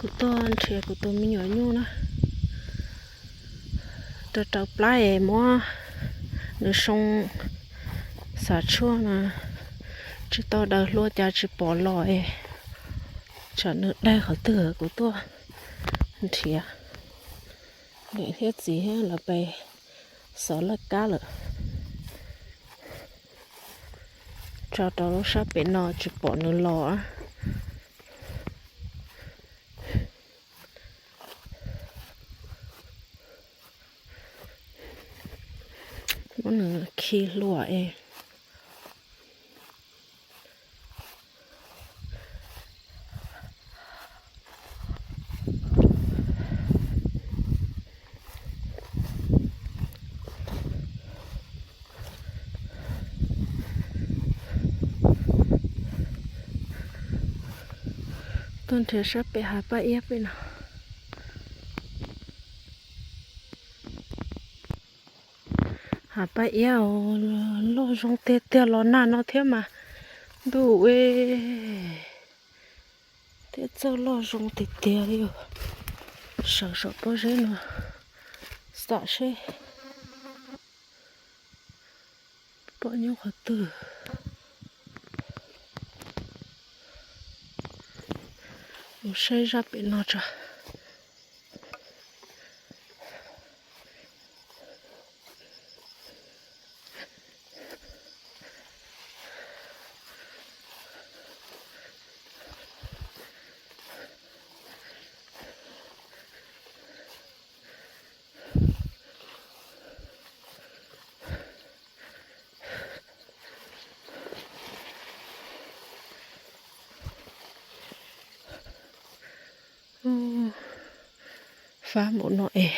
Kuv tuaj nrhiav kuv tus me nyuam nyuj na. Rau rau plab es muab nws soo xav tshuaj na, tsis tau daws hlua cas tsis pom los es tsam nws daig qhov twg. Kuv tuaj nrhiav niam thiab txiv thiab lawv pes xov laj kab lawm. Tso rau lub sab pem no tsis pom nws los. Muab nws khi hlua es. Tuaj nrhiav sab pem hav paj iab pem no. Hav paj iab loj zoo tiag tiag los nag no thiab mas ntuj ue, thiab txawj loj zoo tiag tiag li. Sawv saum pob zeb no xam seb pom nyuj qhov twg. Mus saib zaj pem no tso. Fab npaum no es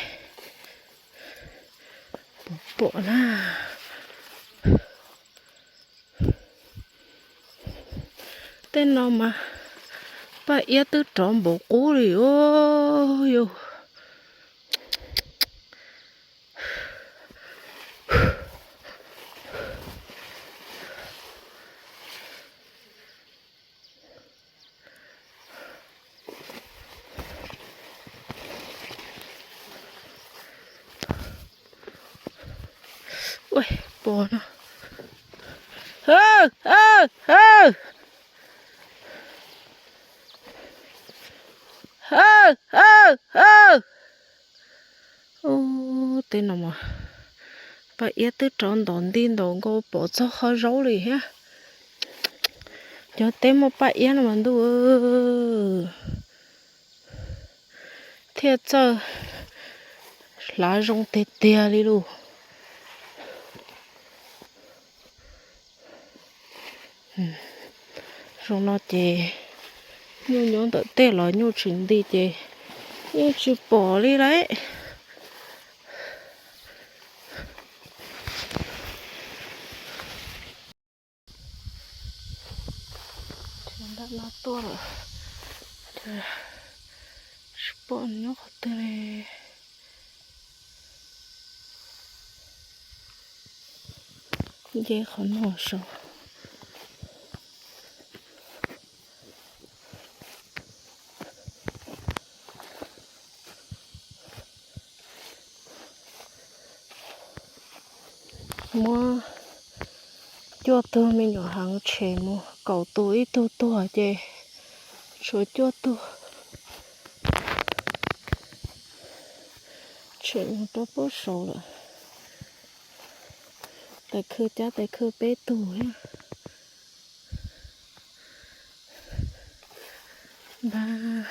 puas pom na. Tej no mas paj iab twb rov npaum qub li os yus. Pom no. Tej no mas paj iab twb rov ntom nti ntom nkaus pom txog qhov zaub li thiab. Cov teb muaj paj iab no mas ntuj, thiaj txawj hlav zoo tiag tiag li lus. Zoo no ces nyuj nyob ntawm tej los nyuj tsis nti ces yeej tsis pom li lauj. Nram no tuaj lawm, tsis pom nyob qhov twg li. Nce qhov no saud. Muab cuaj tug me nyuam heev tshem mus kaum tus ib tug tuag ces tshuav cuaj tug tshem mus rau pem saud lawm. Tais khw cab tais khw peb tug thiab. Npab.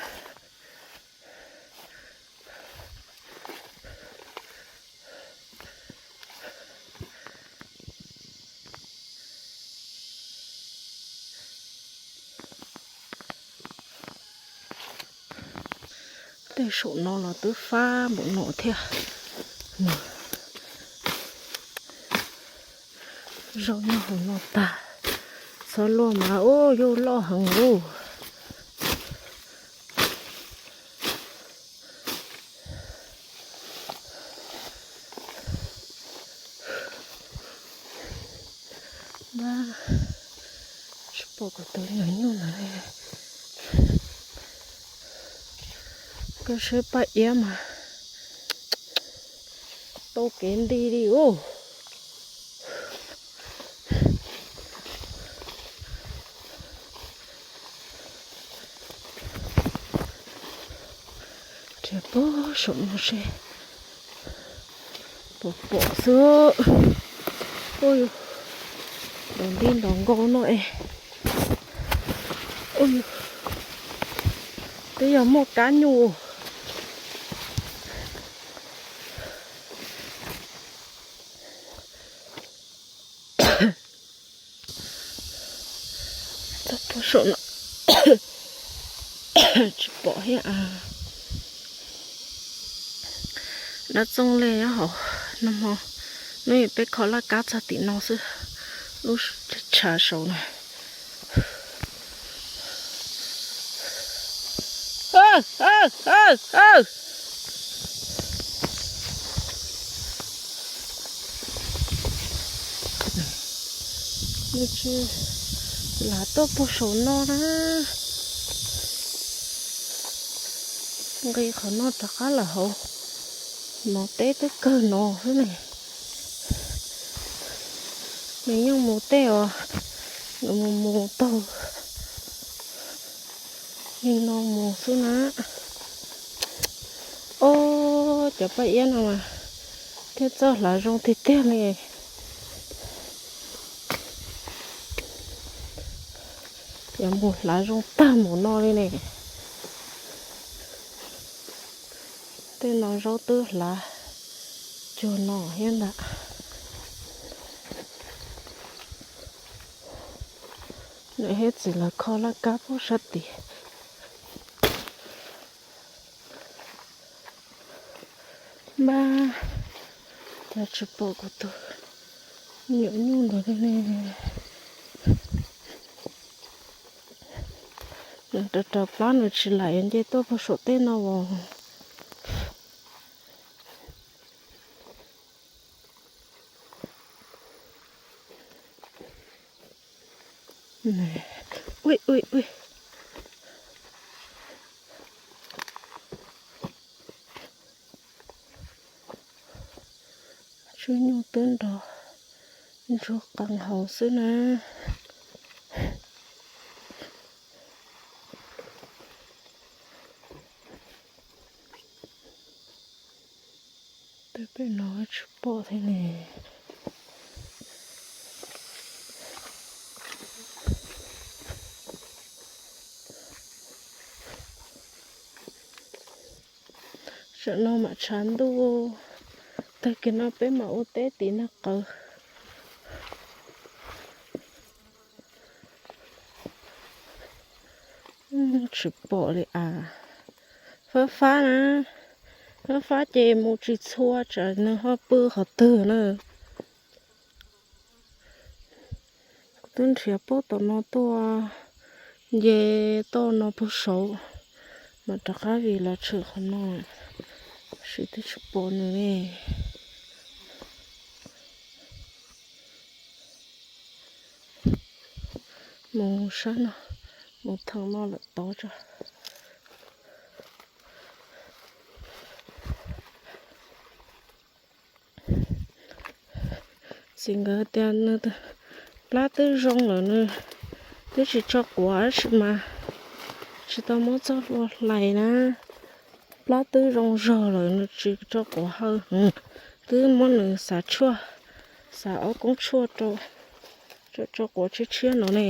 Tej saum no los twb fab npaum no thiab. Zaub nyob hauv no tag. Txhob luaj mas ub yuj loj heev ub. Npab, tsis pom kuv tus me nyuam nyuj ntawd li. Koj saib Paj Iab mas tau kev nti li ub. Rhiav puag saum no seb puas pom xwb. Ua yus nrov nti nrov nkaus no es. Ua yus twb yog muaj kab nyuj. Txog puag saum no tsis pom thiab. Dab txooj li nyob hauv no, hnub ib peb kho laj kab txog tim no xwb, lub tshav saud na. Nws tsis lam tuaj puag saum no na. Nqis qhov no rov qab lawm hauv, mov teb twb kawg no xwb ne. Nws yeej mus tej uas nws mus mus taug li no mus xwb na. Ob, cov Paj Iab no mas thiaj txawj hlav zoo tiag tiag li. Yuav mus hlav zoo tag mus no li ne. Tej no zaub twb hlav cuag no thiab ntag. Niam thiab txiv lawv kho laj kab puag sab tid. Npab, cas tsis pom kuv tus nyuam nyuj ntawd li ne. Nws raws raws plab nws tsis lam yuav nce tuaj puag saum tej no os. Ui ui ui. Tswb nyuj twb nrov ntsuag qees hauv xwb na. Twb pem no tsis pom thiab ne. Tam no mam tshav ntuj, tag kis no peb mam ua teb tim nag qawv. Tsis pom li as. Fab fab na, fab fab ces mus tsis txhua tsam nws ho pw qhov twg na. Kuv twb nrhiav puag tom no tuaj, nce toj no puag saud, mas rov qab vim los tshwm qhov no, tab sis twb tsis pom nws li. Mus sab no, mus theem no lawm tod tso. Txiv nkawd tias nws plab twb zoo lawm, nws twb tsis tso quav tab sis mas tsis tau muab txoj hlua hlais na. Plab twb zoo zog lawm nws tsis tso quav hawb heev, twb muab nws xav tshuaj, xav ob koob tshuaj rau, tso quav tshiab tshiab no ne.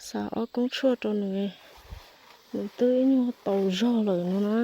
Xav ob koob tshuaj rau nws, nws twb ib nyuag tau zog lawm no na.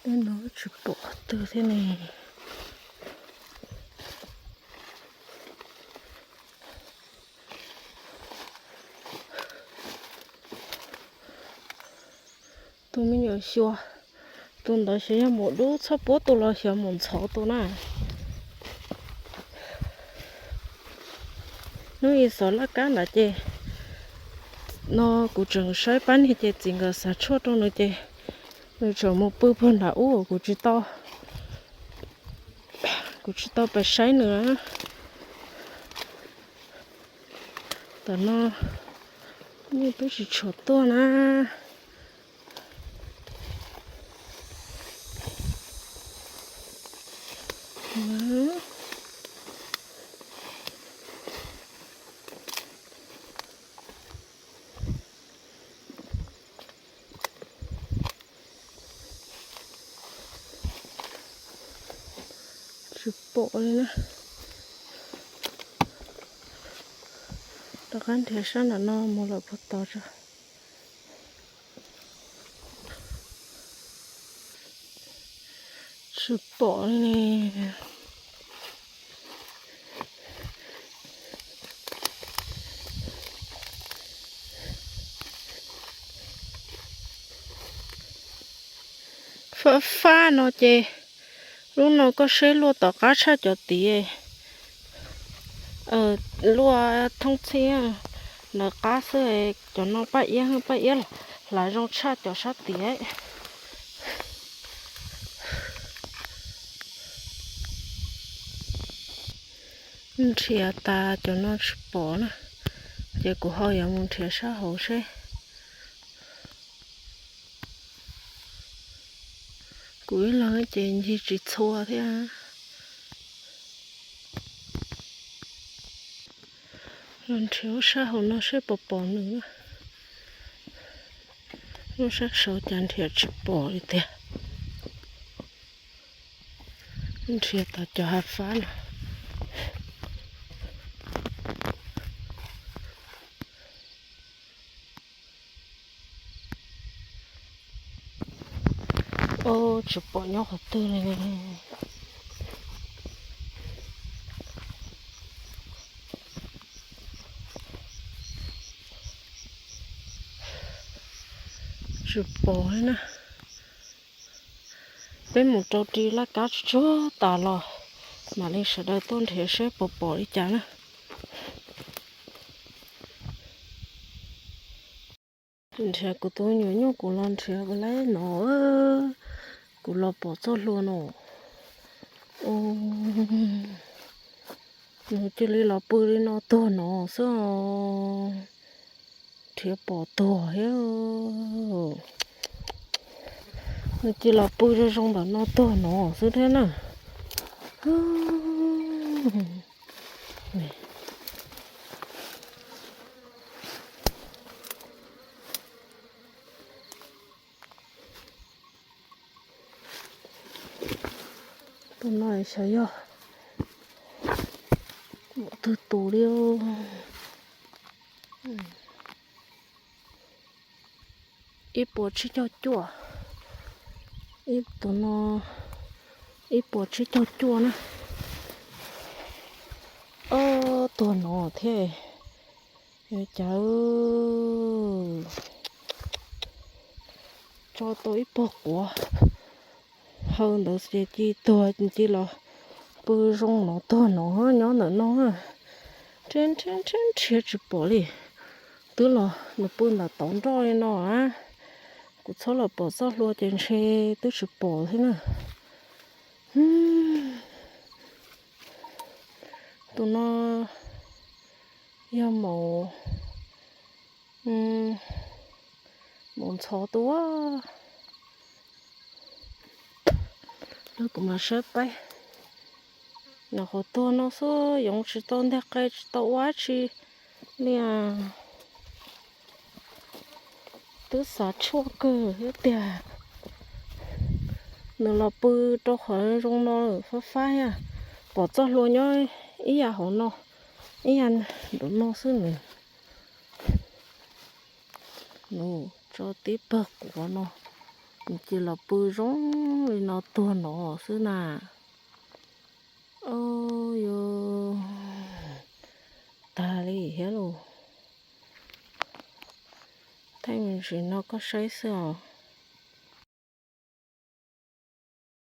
Tej no tsis pom qhov twg thiab ne. Tus me nyuam xyuas, tus ntawd xyov yog mus dub txhob puab tus los xyov mus ntxhov tus na. Hnub ib xov laj kab nrad ces no kuv tseem saib pab niag ces txiv nkawd xav tshuaj rau nws ces nws tseem mus pw puag nram ub kuv tsis tau, kuv tsis tau pais saib nws. Tam no nej twb tsis tshua tuaj na. Tsis pom li na. Rov qab nrhiav sab nram no mus lawm puag tod tso. Tsis pom li ne. Fab fab no ces lub no koj seb luaj tom qab tshaj cov tid. Luaj thoob txhib ntawd qab xwb, cov no paj iab, paj iab hlav zoo tshaj cov sab tid. Nrhiav tas cov no tsis pom na, ces kuv ho yuav mus nrhiav sab hauv seb. Kuv ib leeg ces ncig tsis txhua thiab. Los nrhiav lub sab hauv no seb puas pom nws na. Lub sab saud cas nrhiav tsis pom li tiag. Nrhiav tau cov hav fab no. Tsis pom nyob qhov twg li. Tsis pom li na. Peb mus rau ri laj kab tsuag tsuag tas los mam li sawv daws tuaj nrhiav seb puas pom li cas na. Nrhiav kuv tus nyuam nyuj kuv los nrhiav lawm no, kuv los pom txoj hlua no. Nws cia li los pw li no tuag no xwb. Nrhiav pom tuag thiab. Nws cia los pw zoo zoo ntawm no tuag no xwb thiab na. Tus no xyov yog mus twg tus li. Ib puas tsib caug cuaj, ib tus no ib puas tsib caug cuaj na. Ob, tuag no thiab. Cas tso tau ib pog quav hau ntawd ces cia tuag, cia los pw zoo no tuag no nyob ntawm no. Nrhiav nrhiav nrhiav tsis pom li. Twb los nws pw ntawm tauv nroj li no a. Kuv txhob los pom txoj hlua ces ntshe twb tsis pom thiab na. Tus no yog maum, maum ntxhov tus. Kuv mam saib peb. Nws qhov tuag no xwb, yoov tsis tau nteg qe tsis tau ua dab tsi li. Twb xav tshuaj kawg thiab tiag. Nws los pw rau qhov zoo no fab fab, pom txoj hlua nyob ib yam hauv no, ib yam nraum no xwb nws. Nws tso tib pawg quav no. Cia los pw zoo li no tuag no xwb na. Au, yuav tag li thiab lauj. Thaij me ntsis no koj saib xwb os.